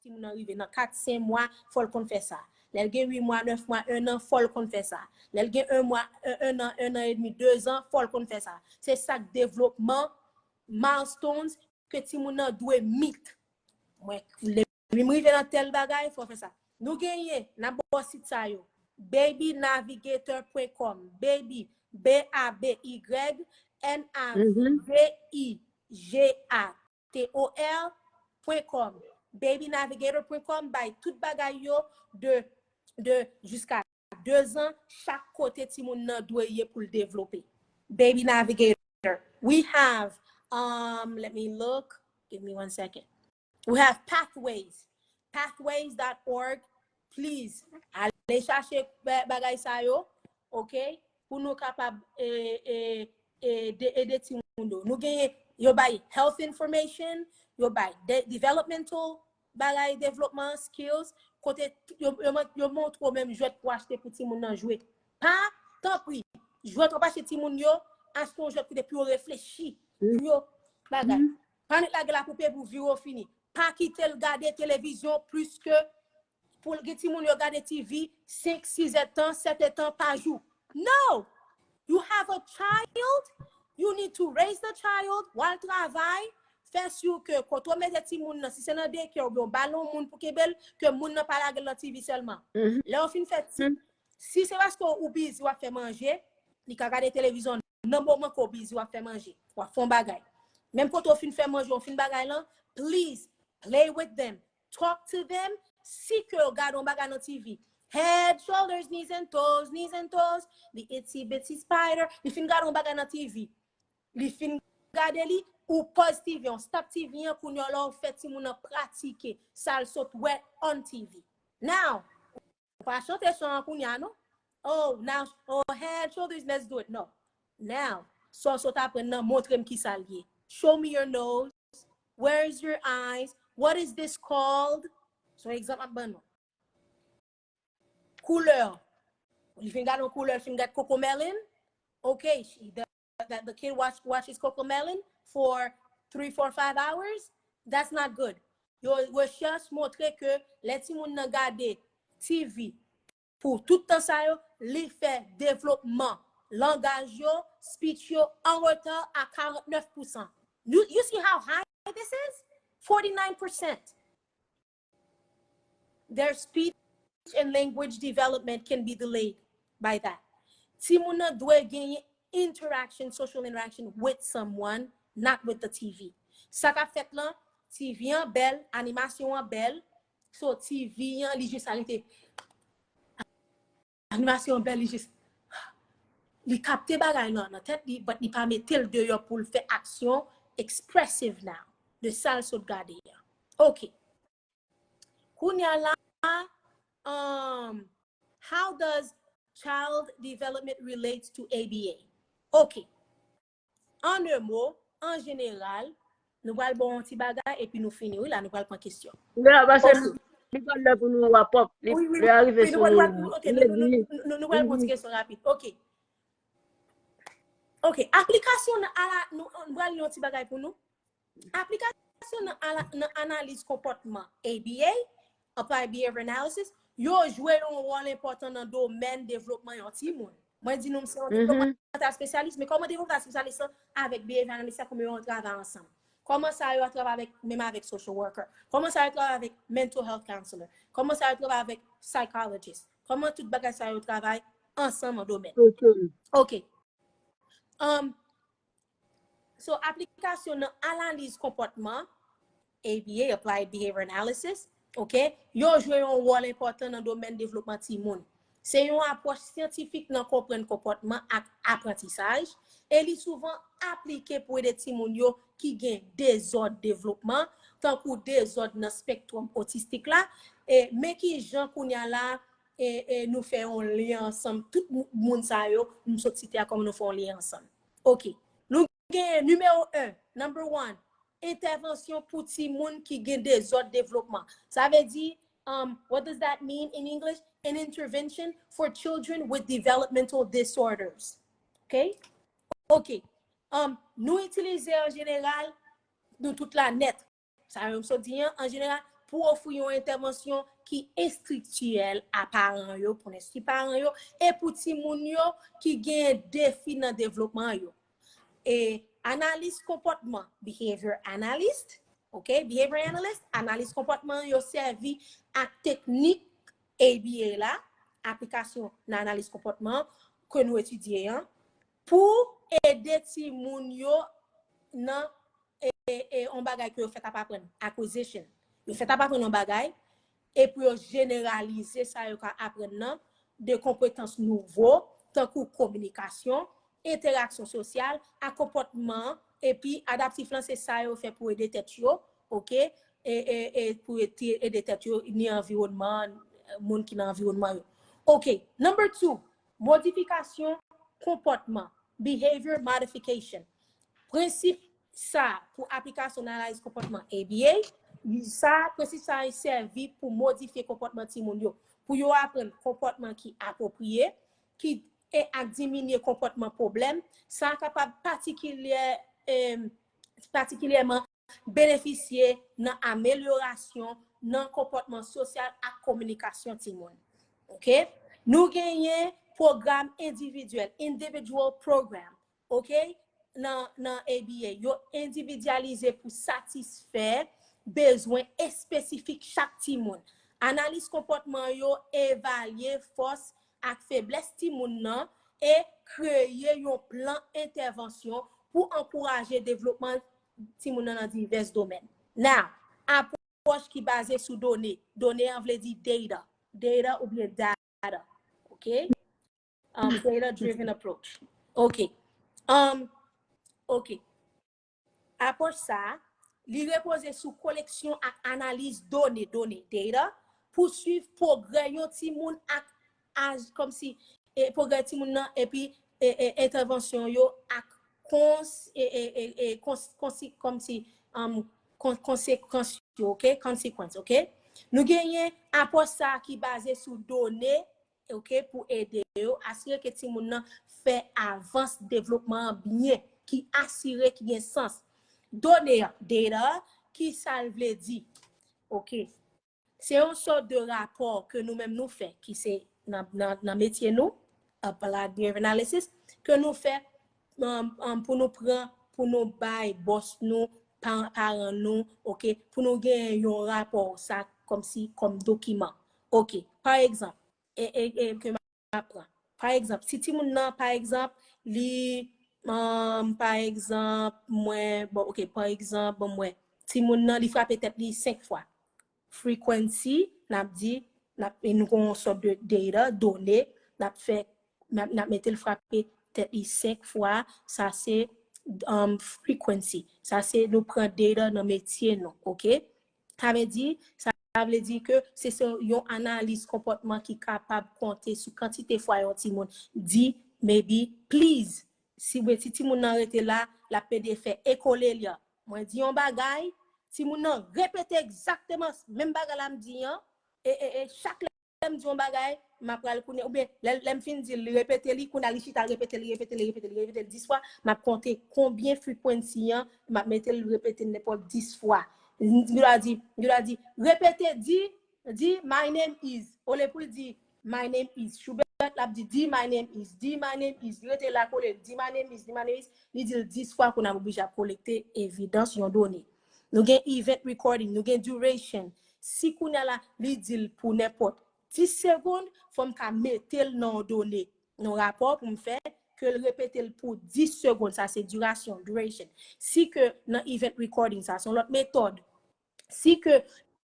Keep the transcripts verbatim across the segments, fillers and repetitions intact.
timoun nan rive nan kat, senk mwa, fò l konn fè sa. Lè l gen uit mwa, nèf mwa, en an, fò l konn fè sa. Lè l gen en mwa, en, en an, en an edmi, dezan, fò l konn fè sa. Se sa k devlopman, milestones ke timoun nan dwe meet. Mwen, lè m rive nan tèl bagay, fò fè sa. Nou genyen, n ap ba w sit sa yo. Baby navigator point com. Baby, B A B Y, N A V I G A T O R point com. Baby navigator point com bay tout bagay yo de, de jiska dezan, chak kote timoun nan dwe ye pou l devlope. Baby navigator. We have, um, let me look. Give me one second. We have Pathways. Pathways dot org. Please, ale chache ba-, bagay sa yo, ok? Pou nou kapab, e, e, e, de, ede timoun yo. Nou genyen, yo bay health information, yo bay de, developmental bagay, devlopman, skills, kote yo, yo, yo montre w menm jwèt pou achte pou timoun nan jwe. Pa, tanpri, jwèt w ap achte timoun yo, achte yon jwèt kote pou yo reflechi, pou yo bagay. Pa met lage la pou pe pou vire w fini. Pa kite l gade televizyon plis ke pou l gen timoun yo gade T V senk, sis èdtan, sèt èdtan pa jou. No! You have a child, you need to raise the child, w al travay, fè si ke kote w mete timoun nan, si se nan daycare oubyen w ba l yon moun pou kenbe l, ke moun nan pa lage l nan T V sèlman. Lè w fin fè ti, si se paske ou busy w ap fè manje, li ka gade televizyon nan moman ke w busy w ap fè manje, w ap fè yon bagay. Menm kote w fin fè manje, w fin bagay lan, please, play with them, talk to them, si ke w gade yon bagay nan T V. Head, shoulders, knees and toes, knees and toes, the itsy bitsy spider. Li fin gade yon bagay nan T V. Li fin gade li, ou pause T V an, stop T V an, kounye a la w fè timoun nan pratike sa l sot wè on T V. Now, ou pa chante chan an kounye a, non? Oh, now, oh, head, shoulders, let's do it. No. Now, sa w sot aprann nan, montre m ki sa l ye. Show me your nose. Where is your eyes? What is this called? Se yon egzanp m ap ban nou. Koulè. Li fin gade yon koulè, li fin gade Cocomelon. Okay, she, the, that the kid watch, watches Cocomelon for three, four, five hours. That's not good. Yo, rechèch montre ke lè timoun nan gade T V pou tout tan sa yo, li fè devlopman langaj yo, speech yo, an reta a karannèf pousan. You, you see how high this is? Forty-nine percent. Their speech and language development can be delayed by that. Timoun nan dwe genyen interaction, social interaction with someone, not with the T V. Sa k ap fèt lan, T V an bèl, animasyon an bèl, so T V an, li jis arete. Animasyon an bèl, li jis, li kapte bagay lan nan tèt li, but li pa mete l deyò pou l fè aksyon expressive now de sa l sot gade an. Ok. Kounye a la, um, how does child development relates to A B A? Ok. An un mot, an jeneral, nou pral ba w yon ti bagay epi nou fini, wi, la, nou pral pran kesyon. Lè a, paske li pa lè pou nou wrap up. Li, wi, wi, lè a rive sou nou. Ok, nou, nou, nou, nou, nou pral pran ti kesyon rapid. Ok. Ok, aplikasyon nan ala, nou, nou pral li yon ti bagay pou nou. Aplikasyon nan, ala, nan analiz konpòtman A B A, Applied Behavior Analysis, yo jwe yon wòl enpòtan nan domèn devlopman yon timoun. Mwen di nou, m se yon devlopmantal espesyalis, men kòman devlopmantal espesyalis lan avèk behavior analyst la, kòman yo travay ansanm? Kòman sa yo travay avèk, menm avèk social worker? Kòman sa yo travay avèk mental health counselor? Kòman sa yo travay avèk psychologist? Kòman tout bagay sa yo travay ansanm an domèn? Ok. Um, so, aplikasyon nan analiz konpòtman, A B A, Applied Behavior Analysis, ok, yo jwe yon wòl enpòtan nan domèn devlopman timoun. Se yon apwòch syantifik nan konprann konpòtman ak aprantisaj, e li souvan aplike pou ede timoun yo ki gen dezòd devlopman, tankou dezòd nan spektwòm otistik la, e, men ki jan kounye a la, e, e, nou fè yon lyen ansanm, tout mou-, moun sa yo, m sot site a, kòman nou fè yon lyen ansanm. Ok. Nou gen nimewo en, number one, entèvansyon pou timoun ki gen dezòd devlopman. Sa vle di, um, what does that mean in English? An intervention for children with developmental disorders. Ok? Ok. Um, nou itilize an jeneral, nou tout la nèt. Sa yo m sot di an, an jeneral, pou ofri yon entèvansyon ki enstriktyèl a paran yo, pou enstwi paran yo, e pou timoun yo ki gen defi nan devlopman yo. E analis konpòtman, behavior analyst, ok, behavior analyst, analis konpòtman yo sèvi ak teknik A B A la, aplikasyon nan analis konpòtman ke nou etidye an, pou ede timoun yo nan e, e, e, yon bagay ke yo fèt ap aprann, acquisition. Yo fèt ap aprann yon bagay, e pou yo jeneralize sa yo ka aprann nan, de konpetans nouvo, tankou kominikasyon, entèraksyon sosyal, ak konpòtman, epi adaptif lan se sa yo fè pou ede tèt yo, ok? E, e, e pou ede, ede tèt yo, ni anviwònman, moun ki nan anviwònman yo. Ok, number two, modifikasyon konpòtman, behavior modification. Prensip sa pou aplikasyon nan analiz konpòtman A B A, sa, prensip sa a sèvi pou modifye konpòtman timoun yo, pou yo aprann konpòtman ki apwopriye, ki e ak diminye konpòtman pwoblèm, sa kapab patikilyè, em, patikilyèman benefisye nan amelyorasyon nan konpòtman sosyal ak kominikasyon timoun. Ok? Nou genyen pwogram endividyèl, individual program, ok? Nan, nan A B A, yo endividyalize pou satisfè bezwen espesifik chak timoun. Analiz konpòtman yo evalye fòs ak feblès timoun nan e kreye yon plan entèvansyon pou ankouraje devlopman timoun nan nan divès domèn. Now, apwòch ki baze sou done. Done an vle di data. Data oubyen data. Ok? Um, data driven approach. Ok. Um, ok. Apwòch sa a, li repoze sou koleksyon ak analiz done, done, data, pou swiv pwogrè yon timoun ak aj, kòmsi, e, pwogrè timoun nan, epi e, e, entèvansyon yo ak kons, e, e, e, e, kons, konsi, kòmsi, um, kon, konsekans yo, ok? Consequence, ok? Nou genyen apwòch sa a ki baze sou done, ok, pou ede yo asire ke timoun nan fè avans devlopman an byen, ki asire, ki gen sans. Done an, data, ki sa l vle di? Ok. Se yon sòt de rapò ke nou menm nou fè, ki se nan, nan, nan metye nou, applied behavior analysis, ke nou fè, um, um, pou nou pran, pou nou bay bòs nou, pa, paran nou, ok, pou nou gen yon rapò sa kòmsi, kòm dokiman. Ok, pa egzanp, e, e, e, ke m ap pran. Pa egzanp, si timoun nan, pa egzanp, li, um, pa egzanp, mwen, bon, ok, pa egzanp, bon, mwen, timoun nan, li frape tèt li senk fwa. Frequency, n ap di, n ap, e nou gen yon sòt de data, done, n ap fè, n ap, n ap mete l frape tèt li senk fwa, sa se, um, frequency. Sa se nou pran data nan metye nou, ok? Sa vle di, sa vle di ke se, se yon analiz konpòtman ki kapab konte sou kantite fwa yon timoun di, maybe, please. Si, oubyen si timoun nan rete la, l ap pede fè ekole li an. Mwen di yon bagay, timoun nan repete egzakteman menm bagay la m di an, e, e, e chak lè m di yon bagay, m ap pral konnen, oubyen lè, lè m fin di l, li repete li, kounye a li chita, l repete, li repete, li repete, li repete l dis fwa, m ap konte konbyen frequency an, m ap mete l repete l nenpòt dis fwa. Li dwa di, li dwa di, repete, di, di, my name is. Olye pou l di, my name is Schubert, l ap di, di, my name is, di, my name is. Li rete la kole, di, my name is, di, my name is. Li di l dis fwa, kounye a m oblije ap kolekte evidans, yon done. Nou gen event recording, nou gen duration. Si kounye a la, li di l pou nenpòt dis segonn, fò m ka mete l nan yon done, nan rapò pou m fè ke l repete l pou dis segonn. Sa se durasyon, duration. Si ke nan event recording, sa se yon lòt metòd. Si ke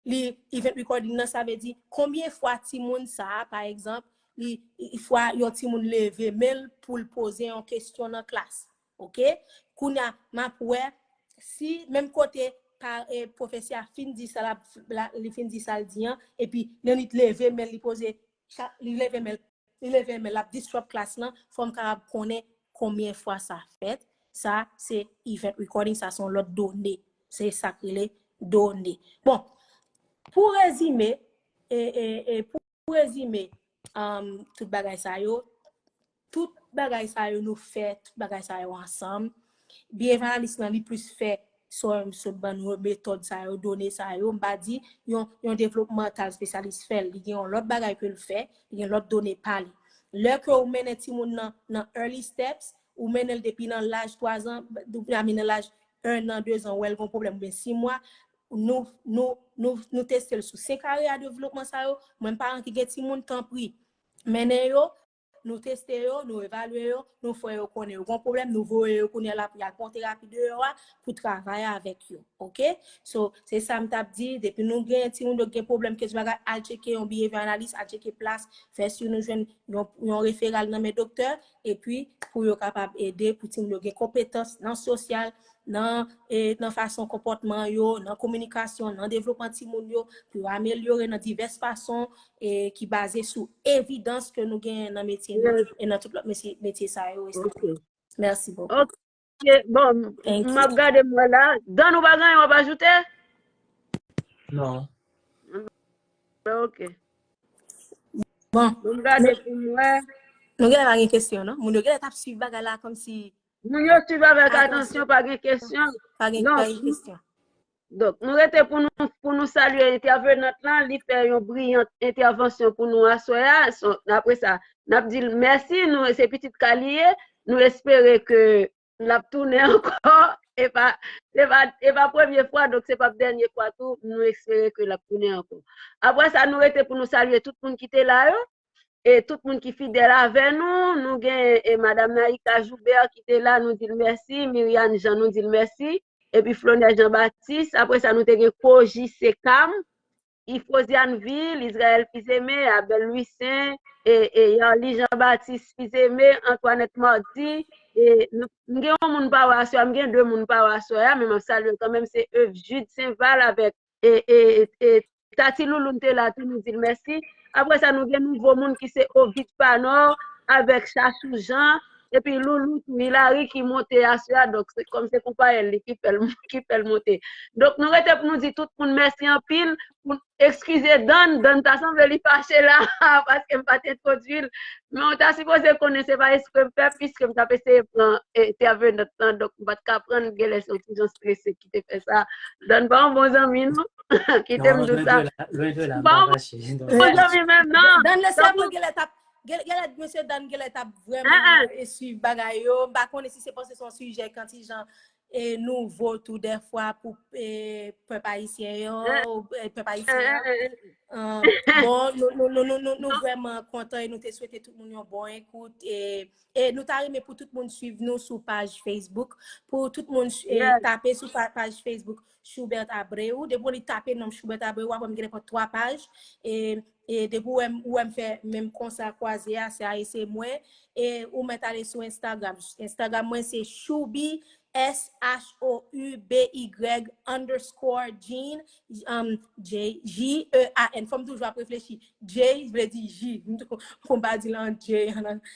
li event recording nan, sa vle di konbyen fwa timoun sa a, pa egzanp, li, li, fwa yon timoun leve men l pou l poze yon kesyon nan klas. Ok? Kounye a, m ap wè si menm kote pa, e, pwofesè a fin di sa, l ap, la, li fin di sa l di an, epi Leonid leve men l, li poze, cha-, li leve men l, li leve men l, l ap disrupt klas lan, fò m kapab konnen konbyen fwa sa fèt. Sa se event recording, sa se yon lòt done. Se sa k rele done. Bon, pou rezime, e, e, e pou rezime, um, tout bagay sa yo, tout bagay sa yo nou fè, tout bagay sa yo ansanm. Behavior analyst lan, li plis fè So, m sot ban nou metòd sa yo, done sa yo, m pa di yon, yon devlopmantal espesyalis fè l, li gen yon lòt bagay ke l fè, li gen lòt done pa li. Lè ke ou mennen timoun nan, nan early steps, ou mennen l depi nan laj twa zan, I mean, nan laj en an, de zan, ou wè l gen pwoblèm, oubyen sis mwa, nou, nou, nou, nou teste l sou senk area devlopman sa yo. Mwen, paran ki gen timoun, tanpri, mennen yo, nou teste yo, nou evalye yo, nou fè yo konnen yo gen pwoblèm, nou voye yo kounye a la pou y al pran terapi deyò a pou travay avèk yo, oke? So, se sa m t ap di, depi nou gen timoun yo gen pwoblèm, kesyon bagay, al tcheke yon behavior analyst, al tcheke plas, fè si nou jwenn yon, yon referal nan men doktè, epi pou yo kapab ede, pou timoun yo gen konpetans nan sosyal, nan, e, nan fason konpòtman yo, nan kominikasyon, nan devlopman timoun yo, pou yo amelyore nan divès fason, e, ki baze sou evidans ke nou genyen nan metye nou e nan tout lòt metye, metye sa yo, etsetera. Mèsi bokou. Ok, bon, m ap gade m wè la. Dan, ou pa gen anyen w ap ajoute? Non. Ok. Bon, m gade pou m wè. Nou genlè pa gen kesyon, non? Moun yo genlè t ap swiv bagay la kòmsi. Moun yo swiv avèk atansyon, pa gen kesyon. Pa gen kesyon. Donk, nou rete pou nou, pou nou salye entèvenant lan, li fè yon briyan entèvansyon pou nou aswè a. Apre sa, n ap di l mèsi, nou, se pitit ka li ye, nou espere ke l ap tounen ankò, e pa, se pa, e pa premye fwa, donk se p ap dènye fwa tou, nou espere ke l ap tounen ankò. Apre sa, nou rete pou nou salye tout moun ki te la yo, e tout moun ki fidèl avè nou, nou gen e madanm Naïka Joubert ki te la, nou di l mèsi, Myriane Jean, nou di l mèsi, epi Flonè Jean Baptiste, apre sa nou te gen Koji Sekam, Ifosiane Ville, Israël Fils-Aimé, Abel Louissaint, e, e Yarly Jean Baptiste Fils-Aimé, Antoinette Mardy, e nou, m gen yon moun pa wè aswè a, m gen de moun pa wè aswè a, men m ap salye kanmenm, se Euve Jude Saint-Val avèk e, e, e Tati Louloun te la tou, nou di l mèsi. Apre sa, nou gen nouvo moun ki se Ovid Panor avèk Chachou Jean, epi Loulou tou, Hilary ki monte aswè a, donk se kòm se konpayèl li ki fè l, ki fè l monte. Donk nou rete pou nou di tout moun mèsi anpil, pou eskize Dan, Dan ta sanble li fache la, paske m pa t entwodui l, men w ta sipoze konnen se pa espre m fè, piske m t ap eseye pran entèvenant lan, donk m pa t ka pran l, genlè se yon ti jan strese ki te fè sa. Dan pa yon bon zanmi non. Kite m di w sa. Pa yon bon zanmi menm non. Dan lè sèlman genlè t ap, genlè, mesye Dan genlè t ap vrèman e swiv bagay yo. M pa konnen si se paske se yon sijè kantijan e nouvo tou dèfwa pou e, pèp ayisyen yo, e, pèp ayisyen an. Bon, nou, nou, nou, nou, nou, nou vrèman kontan e nou te swete tout moun yon bon ekout. E, e nou ta renmen pou tout moun swiv nou sou paj Facebook. Pou tout moun e, tape sou pa- paj Facebook Schubert Abreu. Depi w li tape non m Schubert Abreu, w ap wè m gen nenpòt twa paj. E, e depi w wè m, w wè m fè menm konsa kwaze a, se a e se mwen. E ou mèt ale sou Instagram. Instagram mwen se Shouby S H O U B Y underscore Jean, um, J, J E A N. Fò m toujou ap reflechi. J vle di J. Pou m pa di l an J.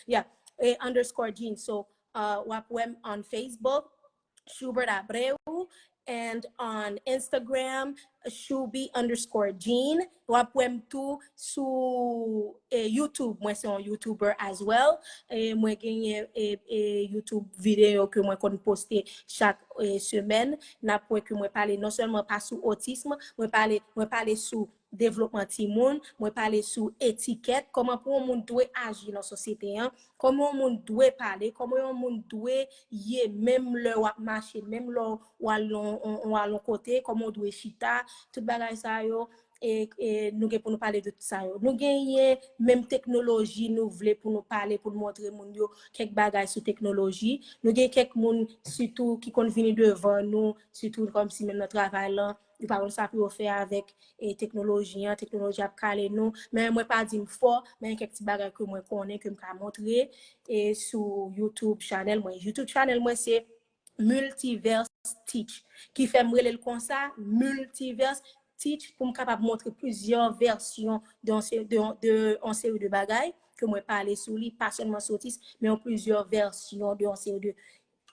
Yeah. E underscore Jean. So, uh, w ap wè m on Facebook, Schubert Abreu, and on Instagram, Shouby underscore Jean. W ap wè m tou sou e, YouTube. Mwen se yon YouTuber as well. E mwen genyen e, e, YouTube videyo ke mwen konn poste chak e, semèn. N ap wè ke mwen pale non sèlman pa sou otism, mwen pale, mwen pale sou devlopman timoun, mwen pale sou etikèt, kòman pou yon moun dwe aji nan sosyete an, kòman yon moun dwe pale, kòman yon moun dwe ye, menm lè w ap mache, menm lè w al yon, yon, yon, al yon kote, kòman w dwe chita, tout bagay sa yo, e, e nou gen pou nou pale de tout sa yo. Nou genyen menm teknoloji nou vle pou nou pale, pou nou montre moun yo kèk bagay sou teknoloji. Nou gen kèk moun, sitou, ki konn vini devan nou, sitou kòmsi menm nan travay lan, yo pa konn sa pou yo fè avèk e, teknoloji an, teknoloji ap kale nou. Men mwen pa di m fò, men gen kèk ti bagay ke mwen konnen, ke m ka montre e, sou YouTube channel mwen. YouTube channel mwen se Multiverse Teach, ki fè m rele l konsa, Multiverse Teach, pou m kapab montre plizyè vèsyon de yon se-, de, de yon seri de bagay ke mwen pale sou li, pa sèlman sou otis, men yon plizyè vèsyon de yon seri de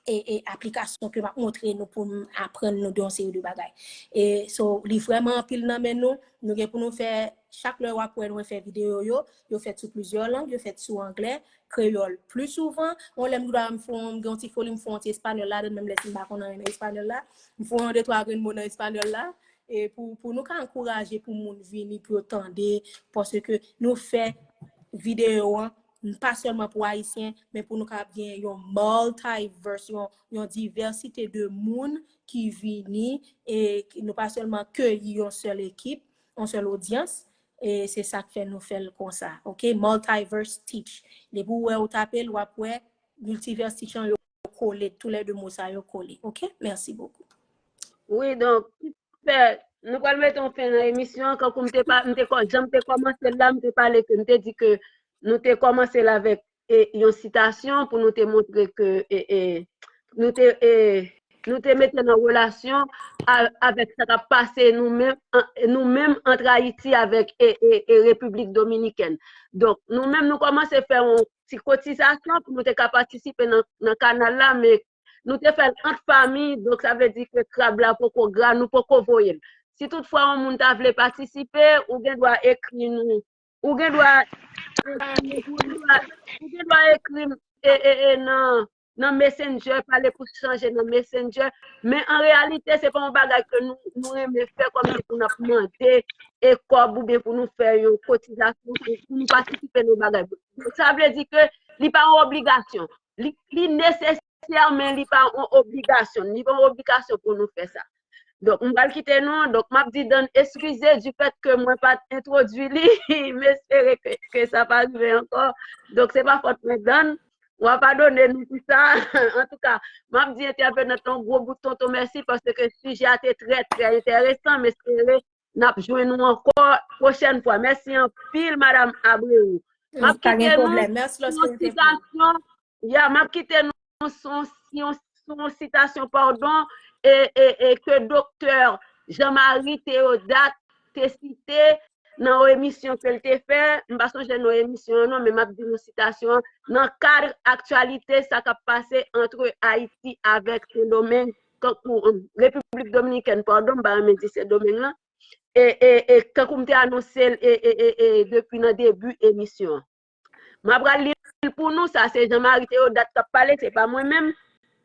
e, e aplikasyon ke m ap montre nou pou m aprann nou de yon seri de bagay. E so, li vrèman anpil nan men nou. Nou gen pou nou fè, chak lè w ap wè nou fè videyo yo, yo fèt sou plizyè lang, yo fèt sou anglè, kreyòl pli souvan. Yon lè m gen dwa m fè yon, m gen yon ti foli, m fè yon ti espanyòl ladan, menm lè si m pa konn anyen nan espanyòl la. M fè yon de twa grenn mo nan espanyòl la, e pou, pou nou ka ankouraje pou moun vini, pou yo tande, paske nou fè videyo an, pa sèlman pou Ayisyen, men pou nou kapab gen yon multiverse, yon, yon divèsite de moun ki vini, e ki nou pa sèlman keyi yon sèl ekip, yon sèl odyans, e se sa k fè nou fè l konsa, ok? Multiverse Teach. Depi w wè ou tape l, w ap wè Multiverse Teach an yo kole, tou lè de mo sa yo kole, ok? Mèsi bokou. Wi, donk, fè, nou pral mete yon fen nan emisyon an, kankou m te, pa, m te, kò- jan m te kòmanse l la, m te pale ke m te di ke nou te kòmanse l avèk e, yon sitasyon pou nou te montre ke e, e, nou te e, nou te mete nan relasyon a- avèk sa k ap pase nou menm an- nou menm ant Ayiti avèk e, e, e Repiblik Dominikèn. Donk, nou menm nou kòmanse fè yon ti kotizasyon pou nou te ka patisipe nan, nan kanal la, men nou te fè l ant fanmi, donk sa vle di ke krab la poko gra, nou poko voye l. Si toutfwa yon moun ta vle patisipe, ou gen dwa ekri nou. Ou gen dwa ekri, ou gen dwa, ou gen dwa ekri m e, e, e, nan, nan Messenger, pale pou chanje nan Messenger. Men an reyalite, se pa yon bagay ke nou, nou renmen fè kòmsi pou n ap mande e kòb oubyen pou nou fè yon kotizasyon pou, pou nou patisipe nan bagay. Sa vle di ke li pa yon obligasyon. Li, li nesesè, men li pa yon obligasyon. Li pa yon obligasyon pou nou fè sa. Donk, m pral kite nou. Donk, m ap di Dan eskize du fait que mwen pa t entwodui li. M espere ke, ke sa pa rive ankò. Donk, se pa fòt mwen, Dan. W a padone nou pou sa. Antouka, m ap di entèvenant lan yon gwo bout tonton mèsi paske sijè a te trè, trè enteresan. M espere n ap jwenn ou ankò pwochèn fwa. Mèsi anpil, Madanm Abreu. M ap kite nou sou yon sitasyon. Ya, m ap kite nou sou yon, yon, sou yon sitasyon, padon, e, e, e ke Doktè Jean Marie Théodat te site nan yon emisyon ke l te fè. M pa sonje non emisyon an non, men m ap di nou sitasyon an. Nan kad aktyalite sa k ap pase ant Ayiti avèk Sendomeng, kankou, um, Repiblik Dominikèn, padon, m pa renmen di Sendomeng lan. E, e, e kankou m te anonse l e, e, e, e, depi nan debi emisyon an. Mwen pral li l pou nou, sa se Jean Marie Théodat k ap pale, se pa mwen menm.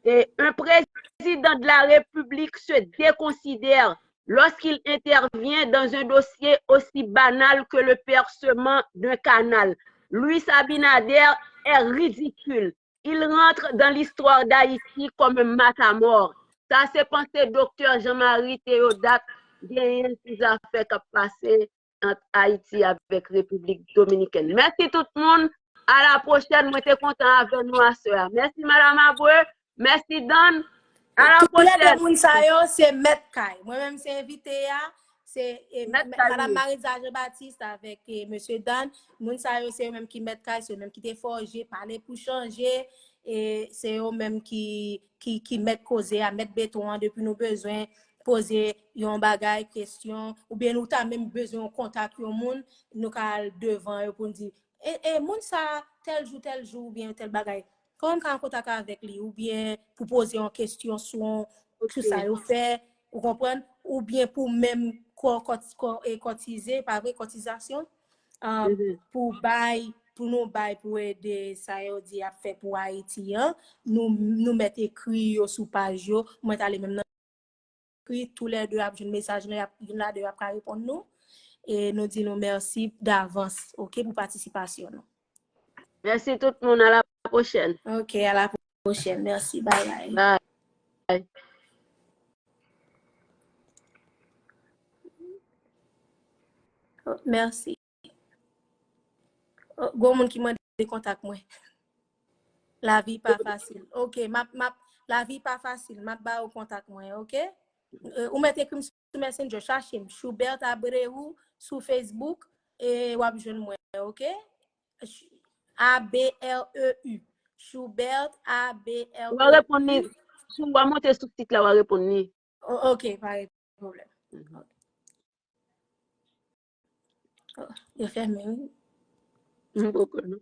Et un président de la République se déconsidère lorsqu'il intervient dans un dossier aussi banal que le percement d'un canal. Luis Abinader est ridicule. Il rentre dans l'histoire d'Haïti comme un matamor. Sa se panse Doktè Jean Marie Théodat genyen sou zafè k ap pase ant Ayiti avèk Repiblik Dominikèn. Mèsi tout moun. A la pwochèn, mwen te kontan avè nou aswè a. Mèsi Madanm Abreu. Mèsi Dan. A la pwochèn. Tou lè de moun sa yo se mèt kay. Mwen menm se envite a. Se e, Madanm Maritza Jean Baptiste avèk e, Mesye Dan. Moun sa yo se yo menm ki mèt kay, se yo menm ki te fòje, pale pou chanje. E se yo menm ki, ki, ki mèt koze a, mèt beton an, depi nou bezwen poze yon bagay, kesyon, oubyen nou ta menm bezwen yon kontak yon moun, nou ka al devan yo pou n di, e, e, moun sa, tèl jou, tèl jou, oubyen tèl bagay. Kòman m ka an kontak avèk li, oubyen pou poze yon kesyon sou, sou sa yo fè, ou konprann, oubyen pou menm kò, kò, kò, e, kòtize, pa vre, kòtizasyon, um, pou bay, pou nou bay, pou ede sa yo di y ap fè pou Ayiti an, nou, nou mèt ekri yo sou paj yo, mwen t ale menm nan ekri, tou lè de ap jwenn mesaj lan, y ap, youn la de yo ap ka reponn nou. E nou di nou mèsi davans, ok, pou patisipasyon nou. Mèsi tout moun, a la pwochèn. Ok, a la pwochèn. Mèsi, bay bay. Bay. Mèsi. Oh, gon moun ki mande kontak mwen. Lavi pa fasil. Ok, m ap, m ap, lavi pa fasil. M ap ba ou kontak mwen, ok? E, ou mèt ekri m sou Messenger, chache m. Schubert Abreu sou Facebook, e w ap jwenn mwen, ok? A B R E U. Schubert A B R E U. W a reponn li. Si w a monte sou sit la, w a reponn li. O-, ok, pa gen pwoblèm. Ok. Oh, yo fèmen, wi. M poko non.